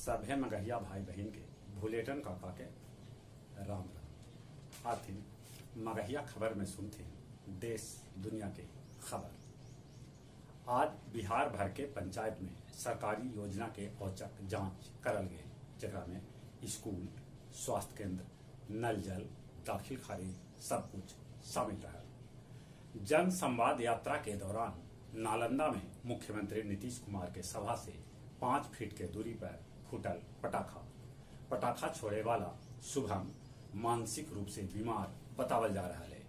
सभे मगहिया भाई बहिन के भुलेटन काका के राम राम। आथिन मगहिया खबर में सुनथिन देश दुनिया के खबर। आज बिहार भर के पंचायत में सरकारी योजना के औचक जांच करल गेल, जेकरा में स्कूल, स्वास्थ्य केंद्र, नल जल, दाखिल खारिज सब कुछ शामिल रहल। जन संवाद यात्रा के दौरान नालंदा में मुख्यमंत्री नीतीश कुमार के सभा से 5 फीट के दूरी पर फूटल पटाखा। पटाखा छोड़े वाला शुभम मानसिक रूप से बीमार बतावल जा रहा है।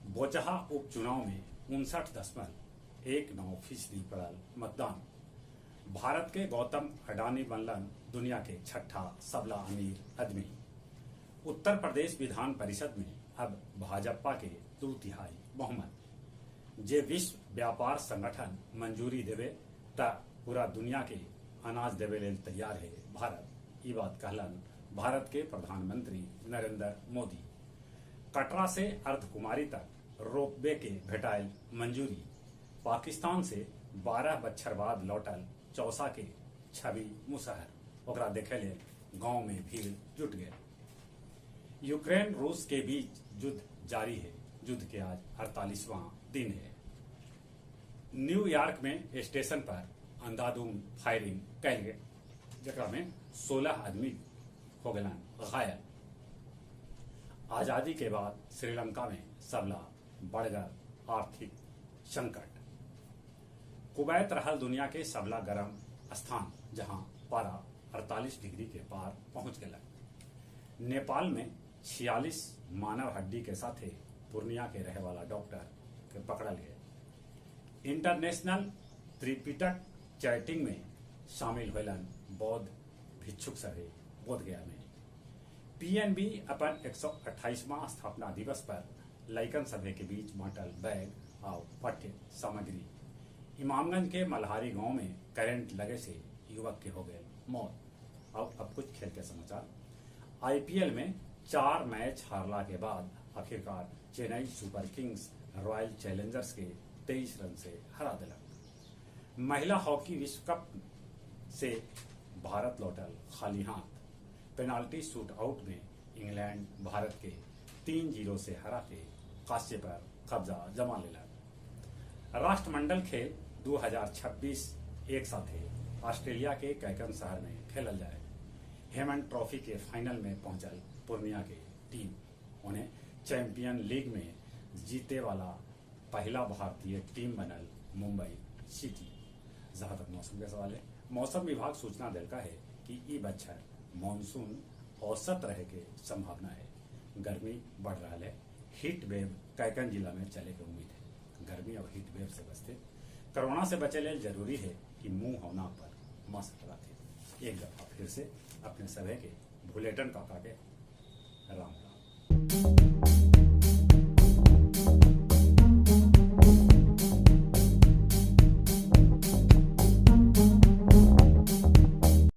बोचहा उपचुनाव में 59.19% पड़ल मतदान। भारत के गौतम अडानी बनलन दुनिया के छठा सबला अमीर आदमी। उत्तर प्रदेश विधान परिषद में अब भाजपा के 2/3 बहुमत। जे विश्व व्यापार संगठन मंजूरी देवे त पूरा दुनिया के अनाज देवे लेल तैयार है भारत, ई बात कहलन भारत के प्रधानमंत्री नरेंद्र मोदी। कटरा से अर्धकुमारी तक रोपवे के भेटाइल मंजूरी। पाकिस्तान से 12 बच्छर बाद लौटल चौसा के छवि मुसहर, ओकरा देखे ले गांव में भीड़ जुट गए। यूक्रेन रूस के बीच युद्ध जारी है। युद्ध के आज 48वां दिन है। न्यूयॉर्क में स्टेशन पर अंधाधुंध फायरिंग कैल गए, जकरा में 16 आदमी हो गए घायल। आजादी के बाद श्रीलंका में सबला बढ़कर आर्थिक संकट। कुवैत रहल दुनिया के सबला गरम स्थान, जहां पारा 48 डिग्री के पार पहुंच गया। नेपाल में 46 मानव हड्डी के साथे पूर्णिया के रहे वाला डॉक्टर के पकड़ल गए। इंटरनेशनल त्रिपिटक चैटिंग में शामिल होलन बौद्ध भिक्षुक सभे बोधगया में। पीएनबी अपन 128वां स्थापना दिवस पर लइकन सभे के बीच बांटल बैग और पाठ्य सामग्री। इमामगंज के मल्हारी गांव में करंट लगे से युवक के हो गए मौत। और अब कुछ खेल के समाचार। आईपीएल में 4 मैच हारला के बाद आखिरकार Chennai Super Kings Royal Challengers के 23 रन से हरा दिलक। महिला हॉकी विश्व कप से भारत लौटल खाली हाथ। पेनाल्टी शूट आउट में इंग्लैंड भारत के 3-0 से हरा के कांस्य पर कब्जा जमा लेलक। राष्ट्रमंडल खेल 2026 एक साथे ऑस्ट्रेलिया के कैकन शहर में खेलल जाए। हेमन ट्रॉफी के फाइनल में पहुंचल पूर्णिया के टीम उन्हें चैंपियन लीग में जीते वाला पहला भारतीय टीम बनल मुंबई सिटी। जहां तक मौसम के सवाल है, मौसम विभाग सूचना दिलका है कि ई बच्छर मानसून औसत रहे के संभावना है। गर्मी बढ़ रहा है। हीट वेव कैकन जिला में चले के उम्मीद है। गर्मी और हीट वेव से बचते कोरोना से बचे ले जरूरी है कि मुंह और नाक पर मास्क लगाते। एक दफा फिर से अपने सभी के भुलेटन काका के राम राम।